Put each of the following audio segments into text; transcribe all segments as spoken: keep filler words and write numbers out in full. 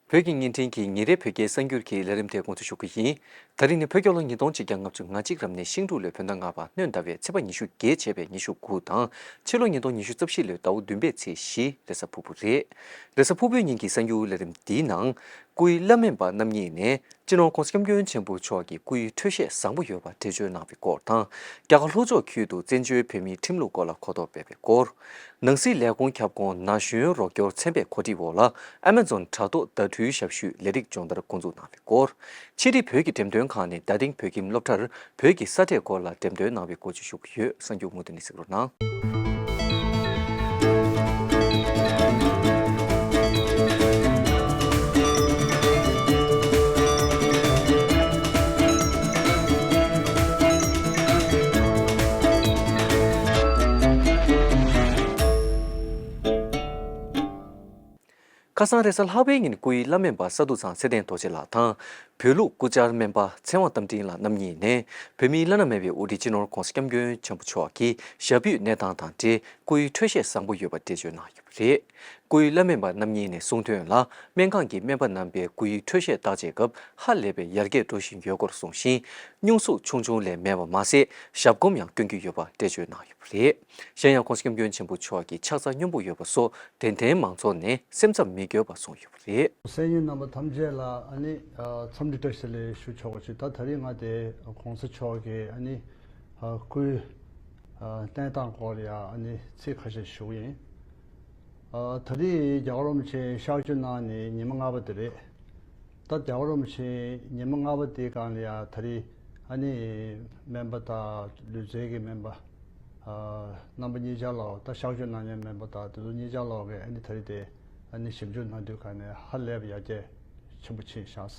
བོད་ཀྱི་བརྙན་འཕྲིན་གྱི་ཉིན་རེའི་བོད་སྐད་གསར་འགྱུར་གྱི་ལས་རིམ་དེ་འགོ་འཛུགས་ཞུ་གི་ཡིན། ད་རིང་ནི་བོད་རྒྱལ་ལོ་ཉིས་སྟོང་ཆིག་བརྒྱ་ལྔ་བཅུ་ང་གཅིག་རབ་གནས་ཤིང་འབྲུག་ལོའི་བོད་ཟླ་ལྔ་པ་སྣོན་ཟླ་བའི་ཚེས་པ་ཉི་ཤུ་བརྒྱད་བྱས་པའི་ཉི་ཤུ་དགུ་དང་། ཕྱི་ལོ་ཉིས་སྟོང་ཉི་ཤུ་རྩ་བཞི་ལོའི་ཟླ་བ་བདུན་པའི་ཚེས་བཞི་རེས་གཟའ་ཕུར་བུ་རེད། རེས་གཟའ་ཕུར་བུའི་ཉིན་གྱི་གསར་འགྱུར་ལས་རིམ་འདིའི་ནང་། སྐུའི་བླ་སྨན་པ་རྣམ་གཉིས་ནས་སྤྱི་ནོར་༸གོང་ས་༸སྐྱབས་མགོན་ཆེན་པོ་མཆོག་གི་སྐུའི་འཕྲོད་བཞེས་བཟང་པོ་ཡོད་པ་འགྲེལ་བརྗོད་གནང་བའི་སྐོར་དང་། རྒྱ་གར་ལྷོ་ཕྱོགས་ཁུལ་དུ་བཙན་བྱོལ་བོད་མིའི་ཁྲིམས་ལུགས་སྐོར་ལ་གོ་རྟོགས་སྤེལ་བའི་སྐོར། ནང་སྲིད་ལས་ཁུངས་ཁྱབ་ཁོངས་ན་གཞོན་རོགས་སྐྱོར་ཚན་པའི་གོ་སྒྲིག་འོག་ལ་ཨ་མེ་ཛོན་དྲ་ཐོག་བརྡ་འཕྲིན་ཞབས་ཞུའི་ལས་རིགས་སྦྱོང་བརྡར་འགོ་འཛུགས་གནང་བའི་སྐོར། ཕྱི་དྲིལ་བོད་ཀྱི་འགྲེམས་སྟོན་ཁང་ནས་རྡ་སྟེང་བོད་ཁྱིམ་སློབ་གྲྭར་བོད་ཀྱི་ས་ཁྲའི་སྐོར་ལ་འགྲེམས་སྟོན་གནང་བའི་སྐོར་བཅས་ཞུ་གི་ཡོད། གསར་འགྱུར་མུ་མཐུད་ནས་གཟིགས་རོགས་གནང་། ཁ་སང་རེས་གཟའ་ལྷག་པའི་ཉིན་སྐུའི་བླ་སྨན་པ་ས་འདུ་ཚང་ཚེ་བརྟན་རྡོ་རྗེ་ལགས་དང་། བོད་ལུགས་སྐུ་བཅར་སྨན་པ་ཚེ་དབང་རྟ་མགྲིན་ལགས་རྣམ་གཉིས་ནས་བོད་མིའི་བླ་ན་མེད་པའི་དབུ་ཁྲིད་སྤྱི་ནོར་༸གོང་ས་༸སྐྱབས་མགོན་ཆེན་པོ་མཆོག་གི་ཞབས་པུས་གནས་སྟངས་དང་འབྲེལ་སྐུའི་འཕྲོད་བཞེས་བཟང་པོ་ཡོད་པ་འགྲེལ་བརྗོད་གནང་ཡོད་པ་རེད། སྐུའི་བླ་སྨན་པ་རྣམ་གཉིས་ནས་གསུངས་དོན་ལ། སྨན་ཁང་གི་སྨན་པ་རྣམ་པས་སྐུའི་འཕྲོད་བཞེས་བརྟག་དཔྱད་སྐབས་ཧ་ལས་པའི་ཡར་རྒྱས་འགྲོ་བཞིན་ཡོད་སྐོར་གསུངས་ཤིང་། སྙུང་ཟུག་ཆུང་ཆུང་ལས་མེད་པ་མ་ཟད། ཞབས་གོམ་ཡང་སྐྱོན་གྱི་ཡོད་པ་འགྲེལ་བརྗོད་གནང་ཡོད་པ་རེད། གཞན་ཡང་༸གོང་ས་༸སྐྱབས་མགོན་ཆེན་པོ་མཆོག་གི་ཕྱག་རྩ་སྙོམས་པོ་ཡོད་པ་སོགས་དད་ལྡན་མང་ཚོགས་ནས་སེམས་འཚབ་མི་དགོས་པ་གསུངས་ཡོད་པ་རེད། གསན་མཁན་རྣམ་པ་ཐམས་ཅད་ལ་ཨ་ནི་འཚམས་འདྲི་བཀྲ་ཤིས་བདེ་ལེགས་ཞུ་ཆོག་པ་ཞིག་ད་ད་རིང་ང་དེ་༸གོང་ས་མཆོག་གི་ཨ་ནི་སྐུའི་གནས་སྟངས་སྐོར་ལ་ཡང་ཨ་ནི་ཚིག་ཁ་ཤས་ཞུ་གི་ཡིན། ད་རེས་རྒྱལ་བ་རིན་པོ་ཆེ་གཤགས་བཅོས་གནང་ནས་ཉི་མ་ལྔ་པ་དེ་རེད། ད་རྒྱལ་བ་རིན་པོ་ཆེ་ཉི་མ་ལྔ་པ་དེའི་སྒང་ལ་ཡང་ད་རེས་ཨ་ནི་སྨན་པ་དང་ལུས་རྩལ་གྱི་སྨན་པ་རྣམ་པ་གཉིས་ཆར་ལོག་ད་གཤགས་བཅོས་གནང་མཁན་སྨན་པ་དང་དེ་ཚོ་གཉིས་ཆར་ལོག་གིས་ཨ་ནི་ད་རེས་དེ་ཨ་ནི་ཞིབ་འཇུག་གནང་དུས་སྒང་ནས་ཧ་ལས་པའི་ཡར་རྒྱས་ཆེན་པོ་ཕྱིན་ཤག་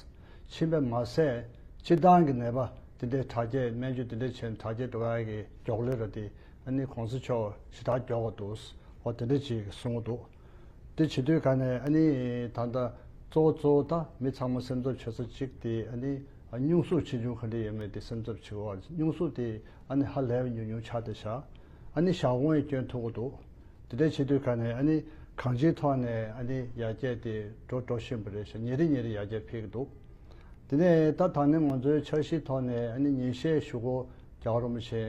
ཕྱིན་པས་མ་ཟད་སྤྱིར་བཏང་གི་ནད་པ་དེ་འདྲའི་དྲག་སྐྱེད་སྨན་བཅོས་དེ་འདྲ་བྱས་ནས་དྲག་སྐྱེད་འགྲོ་ཡ་གི་མགྱོགས་ལོས་ར་དེ་ཨ་ནི་༸གོང་ས་མཆོག་ཞེ་དྲག་མགྱོགས་པ་འདུག་འོ་དེ་འདྲ་ཅིག་གསུང་གི་འདུག་དེ་བྱེད་དུས་ག་ནས་ཨ་ནི་ད་ལྟ་གཙོ་བོ་གཙོ་བོ་ད་མི་ཚང་མ་སེམས་འཚབ་བྱེད་ས་གཅིག་དེ་ཨ་ནི་སྙུང་ཟུག་ཆེ་ཆུང་ག་འདྲ་ཡོད་མེད་དེ་སེམས་འཚབ་བྱེད་དགོས་པ། སྙུང་ཟུག་དེ་ཨ་ནི་ཧ་ལས་པ་ཉུང་ཉུང་ཆགས་བསྡད་ཤག་ཨ་ནི་ཞག་དགོང་ཡང་སྐྱོན་ཐུག་གི་འདུག་དེ་འདྲ་བྱེད་དུས་ག་ནས་ཨ་ནི་གང་ཅིའི་ཐོག་ནས་ཨ་ནི་ཡར་རྒྱས་དེ་འགྲོ་འགྲོ་བཞིན་པ་རེད་ཤག་ཉིན་རེ་ཉིན་རེ་ཡར་རྒྱས་འཕེལ་གི་འདུག་དེ་ནས་ད་ད་ནི་ང་ཚོའི་འཆར་གཞིའི་ཐོག་ནས་ཨ་ནི་ཉིན་ཤས་གཞུག་གུ་རྒྱལ་བ་རིན་པོ་ཆེ་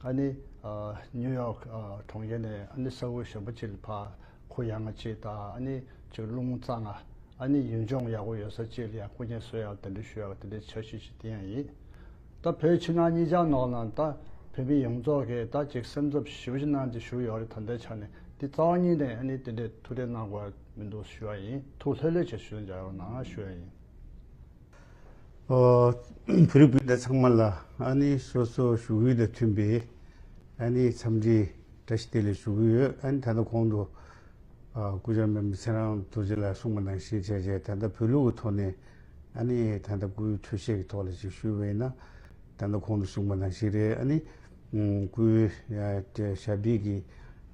ཨ་ནི་ཨ་ནིའུ་ཡོག་ཨ་གྲོང་ཁྱེར་ནས་ཨ་ནི་ས་ཁུལ་གཞན་པ་ཅིག་ལ་ཕར་ཁོ་ཡ་ང་ཅིག་དང་ཨ་ནི་ཅིག་རླུང་གཙང་ང་ཨ་ནི་ཡུལ་ལྗོངས་ཡག་པོ་ཡོད་ས་ཅིག་ལ་ཡང་སྐུ་ངལ་གསོ་ཡག་དེ་འདྲ་ཞུ་ཡག་དེ་འདྲའི་འཆར་གཞི་ཞིག་དེ་ཡང་ཡིན། ད་བོད་ཕྱི་ནང་གཉིས་ཆར་ནང་ལ་ད་བོད་མི་ཡོངས་རྫོགས་ཀྱིས་ད་ཅིག་སེམས་འཚབ་ཞེ་པོ་ཅིག་གནང་སྟེ་བཞུགས་ཡོད་རེད། ད་ལྟའི་ཆ་ནས་འདི་རྩ་བ་ཉིད་ནས་ཨ་ནི་དེ་འདྲའི་ཐུགས་ཁྲལ་གནང་དགོས་མི་འདུག་ཞུ་བ་ཡིན། ཐུགས་ལྷོད་ལྷོད་བྱས་ཞུ་འཇགས་རོགས་གནང་ཞུ་བ་ཡིན། ཨོ། བོད་རིགས་སྤུན་ཟླ་ཚང་མ་ལ་ཨ་ནི་སོ་སོ་བཞུགས་ཡུལ་དང་མཐུན་པའི་ཨ་ནི་འཚམས་འདྲི་བཀྲ་ཤིས་བདེ་ལེགས་ཞུ་གི་ཡོད། ཨ་ནི་ད་ལྟ་གོང་དུ་ཨ་སྐུ་བཅར་སྨན་པ་ཚེ་རིང་རྡོ་རྗེ་ལགས་གསུངས་པ་ནང་བཞིན་བྱས་བྱས་ད་ལྟ་བོད་ལུགས་ཀྱི་ཐོག་ནས་ཨ་ནི་ད་ལྟ་སྐུའི་འཕྲོད་བཞེས་ཀྱི་ཐོག་ལ་ཅིག་ཞུས་པ་ཡིན་ན། ད་ལྟ་གོང་དུ་གསུངས་པ་ནང་བཞིན་རེད། ཨ་ནི་སྐུའི་ཞབས་པད་ཀྱི་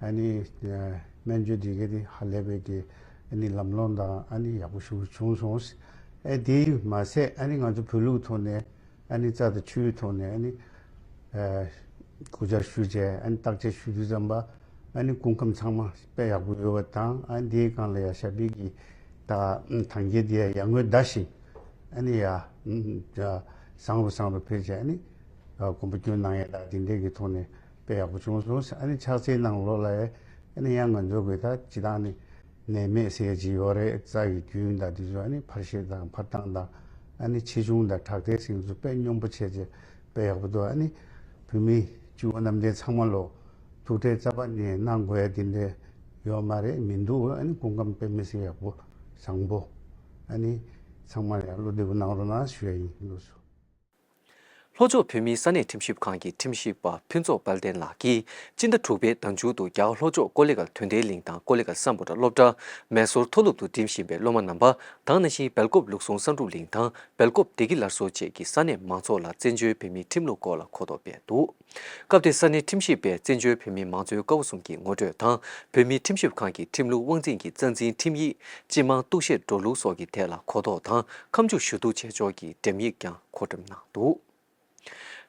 ཨ་ནི་སྨན་བཅོས་འདི་ག་ནི་ཧ་ལས་པའི་གི་ཨ་ནི་ལམ་ལྷོང་དང་ཨ་ནི་ཡག་པོ་ཞེ་པོ་བྱུང་སོང་། ཨ་དེ་མ་ཟད་ཨ་ནི་ང་ཚོ་བོད་ལུགས་ཐོག་ནས་ཨ་ནི་རྩ་དང་ཆུའི་ཐོག་ནས་ཨ་ནི་ཨ་སྐུ་བཅར་ཞུས་བྱས་ཨ་ནི་བརྟག་དཔྱད་ཞུ་དུས་ཙམ་པ་ཨ་ནི་སྐུ་ཁམས་ཚང་མ་དཔེ་ཡག་པོ་ཡོད་པ་དང་ཨ་ནི་དེའི་སྒང་ལ་ཡ་ཞབས་པད་ཀྱི་ད་ཐང་རྒྱལ་དེ་ཡ་ཡར་ངོའི་ཟླ་བཞིན་ཨ་ནི་ཡ་བཟང་རུ་བཟང་རུ་འཕེལ་བྱས་ཨ་ནི་དགོངས་པ་སྐྱོན་གནང་ཡས་ད་དེ་འདྲས་ཀྱི་ཐོག་ནས་དཔེ་ཡག་པོ་བྱུང་སོང་། ཨ་ནི་ཕྱག་འཚལ་གནང་ལོ་ལ་ཡ་ཨ་ནི་ཡང་ང་ཚོ་གི་ད་སྤྱི་བཏང་ནི་ནད་མེད་ཟེར་ཡ་ཅིག་ཡོད་རེད། རྩ་ཡི་རྒྱུན་དང་དེ་ཚོ་ཨ་ནི་འཕར་ཤེས་དང་འཕར་སྟངས་དང་ཨ་ནི་ཆེ་ཆུང་དང་དྲག་མཐའི་ཟིང་ཚོ་དཔེ་སྙོམས་པོ་བྱས་བྱས་དཔེ་ཡག་པོ་འདུག་ཨ་ནི་བོད་མི་སྤྱི་བོ་གནམ་བསྟན་ཚང་མ་ལོ་ཐུགས་ཁྲལ་རྩ་བ་ནས་གནང་དགོས་ཡ་དེ་འདྲ་ཡོད་མ་རེད་མི་འདུག་ཨ་ནི་སྐུ་ཁམས་དཔེ་མི་སྲིད་ཡག་པོ་བཟང་པོ་ཨ་ནི་ཚང་མ་ལ་ཡང་བློ་བདེ་པོ་གནང་རོགས་གནང་ཞུ་ཡ་ཡིན། ལགས་སོ། ལྷོ་ཕྱོགས་བོད་མིའི་ས་གནས་ཁྲིམས་ཞིབ་ཁང་གི་ཁྲིམས་ཞིབ་པ་ཕུན་ཚོགས་དཔལ་ལྡན་ལགས་ཀྱིས་སྤྱི་ཟླ་དྲུག་པའི་ཟླ་མཇུག་ཏུ་རྒྱ་གར་ལྷོ་ཕྱོགས་ཀོ་ལི་གྷལ་དོན་ལྡན་གླིང་དང་ཀོ་ལི་གྷལ་སམ་བྷོ་ཊ་སློབ་གྲྭ་མེ་སོར་མཐོ་སློབ་ཏུ་འགྲིམ་བཞིན་པའི་སློབ་མ་རྣམ་པ་དང་ནང་བཞིན་སྦེལ་ཀོབ་ལུགས་ཟུང་བསམ་གྲུབ་གླིང་དང་སྦེལ་ཀོབ་བདེ་སྐྱིད་སླར་གསོ་བཅས་ཀྱི་ས་གནས་མང་ཚོགས་ལ་བཙན་བྱོལ་བོད་མིའི་ཁྲིམས་ལུགས་སྐོར་ལ་གོ་རྟོགས་སྤེལ་འདུག་སྐབས་དེར་ས་གནས་ཁྲིམས་ཞིབ་པས་བཙན་བྱོལ་བོད་མིའི་མང་གཙོའི་ཀ་བ་གསུམ་གྱི་ངོ་སྤྲོད་དང་བོད་མིའི་ཁྲིམས་ཞིབ་ཁང་གི་ཁྲིམས་ལུགས་དབང་འཛིན་གྱི་རྩ་འཛིན་ཁྲིམས་ཡིག་སྤྱི་དམངས་གཏུག་བཤེར་འགྲོ་ལུགས་སོགས་ཀྱི་ཐད་ལ་གོ་རྟོགས་དང་ཁ་མཆུ་ཞུ་གཏུག་བྱེད་ཕྱོགས་ཀྱི་འགྲེམས་ཡིག་ཀྱང་མཁོ་སྤྲོད་གནང་འདུག་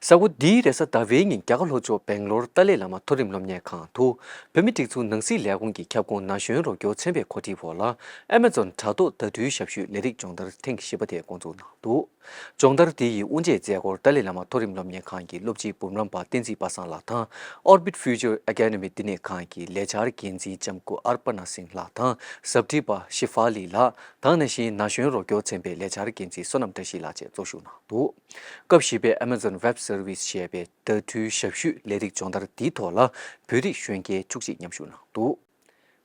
གཟའ་འཁོར་འདིའི་རེས་གཟའ་ཟླ་བའི་ཉིན་རྒྱ་གར་ལྷོ་ཕྱོགས་སྦེང་ལོར་ཏཱ་ལའི་བླ་མ་མཐོ་རིམ་སློབ་གཉེར་ཁང་དུ། བོད་མིའི་སྒྲིག་འཛུགས་ནང་སྲིད་ལས་ཁུངས་ཀྱི་ཁྱབ་ཁོངས་ན་གཞོན་རོགས་སྐྱོར་ཚན་པའི་གོ་སྒྲིག་འོག་ལ་ཨེ་མ་ཛོན་དྲ་ཐོག་བརྡ་འཕྲུལ་ཞབས་ཞུའི་ལས་རིགས་སྦྱོང་བརྡར་ཐེངས་བཞི་པ་དེ་འགོ་འཛུགས་གནང་འདུག་སྦྱོང་བརྡར་འདི་ཡི་དབུ་འབྱེད་མཛད་སྒོར་ཏཱ་ལའི་བླ་མ་མཐོ་རིམ་སློབ་གཉེར་ཁང་གི་སློབ་སྤྱི་འབུམ་རམས་པ་བསྟན་འཛིན་པ་སངས་ལགས་དང་། Orbit Future Academy བསྟི་གནས་ཁང་གི་ལས་འཆར་འགན་འཛིན་ལྕམ་སྐུ་ཨར་པ་ན་སིང་ལགས་དང་ཟབ་ཁྲིད་པ་ཤི་ཧྥ་ལི་ལགས་དང་། ནང་བཞིན་ན་གཞོན་རོགས་སྐྱོར་ཚན་པའི་ལས་འཆར་འགན་འཛིན་བསོད་ནམས་བཀྲ་ཤིས་ལགས་བཅས་གཙོ་བཞུགས་གནང་འདུག་སྐབས་བཞི་པའི་ཨེ་མ་ཛོན་ཝེབ་སར་བིས་ཞེས་པའི་བརྡ་འཕྲུལ་ཞབས་ཞུའི་ལས་རིགས་སྦྱོང་བརྡར་འདིའི་ཐོག་ལ་བོད་རིགས་གཞོན་སྐྱེས་བཅུ་གཅིག་མཉམ་ཞུགས་གནང་འདུག་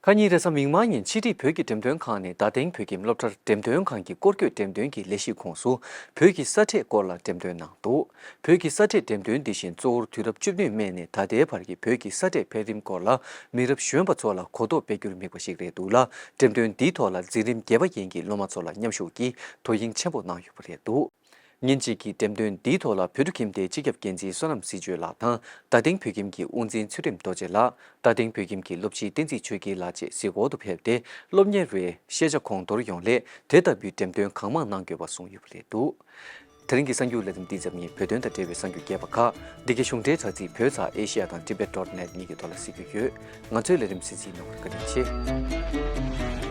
ཁ་ཉིན་རེས་གཟའ་མིག་དམར་ཉིན་ཕྱི་དྲིལ་བོད་ཀྱི་འགྲེམས་སྟོན་ཁང་ནས་རྡ་སྟེང་བོད་ཁྱིམ་སློབ་གྲྭར་འགྲེམས་སྟོན་ཁང་གི་སྐོར་སྐྱོད་འགྲེམས་སྟོན་གྱི་ལས་གཞིའི་ཁོངས་སུ་བོད་ཀྱི་ས་ཁྲལ་སྐོར་ལ་འགྲེམས་སྟོན་གནང་འདུག་བོད་ཀྱི་ས་ཁྲལ་འགྲེམས་སྟོན་འདི་བཞིན་གཙོ་བོར་དུས་རབས་བཅུ་བདུན་སྨད་ནས་ད་ལྟའི་བར་གྱི་བོད་ཀྱི་ས་ཁྲལ་འཕེལ་རིམ་སྐོར་ལ་མི་རབས་གཞོན་པ་ཚོ་ལ་གོ་རྟོགས་སྤེལ་རྒྱུར་དམིགས་པ་ཞིག་རེད་འདུག་ལ། འགྲེམས་སྟོན་འདིའི་ཐོག་ལ་འཛིན་རིམ་བརྒྱད་པ་ཡན་གྱི་སློབ་མ་ཚོ་ལ་མཉམ་ཞུགས་ཀྱིས་དོ་དབྱིངས་ཆེན་པོ་གནང་ཡོད་པ་རེད་འདུག་ཉིན་གཅིག་གི་འགྲེམས་སྟོན་འདིའི་ཐོག་ལ་བོད་ཕྲུག་ཁྱིམ་སྡེའི་སྤྱི་ཁྱབ་འགན་འཛིན་བསོད་ནམས་སྲིད་གཅོད་ལགས་དང་། རྡ་སྟེང་བོད་ཁྱིམ་གྱི་དབུ་འཛིན་ཚུལ་ཁྲིམས་རྡོ་རྗེ་ལགས། རྡ་སྟེང་བོད་ཁྱིམ་གྱི་སློབ་སྤྱི་བསྟན་འཛིན་ཆོས་སྐྱིད་ལགས་བཅས་གཟིགས་སྐོར་དུ་ཕེབས་ཏེ། སློབ་གཉེར་བའི་ཤེས་བྱ་གོང་མཐོར་ཡོང་སླད་དེ་ལྟ་བུའི་འགྲེམས་སྟོན་གང་མང་གནང་དགོས་པ་གསུངས་ཡོད་པ་རེད་འདུག་དེ་རིང་གི་གསར་འགྱུར་ལས་རིམ་འདི་ཙམ་ཡིན། བོད་དོན་དང་འབྲེལ་བའི་གསར་འགྱུར་རྒྱས་པ་ཁག་འདི་གའི་གཞུང་འབྲེལ་དྲ་ཚིགས་བོད་ཚགས་ཨེ་ཤི་ཡ་དང་ཊི་བེ་ཊི་ཌོ་ཊི་ནེ་ཊི་གཉིས་ཀྱི་ཐོག་ལ་གཟིགས་རྒྱུ་ཡོད། ང་ཚོའི་ལས་རིམ་གསན་གཟིགས་གནང་བར་བཀའ་དྲིན་ཆེ།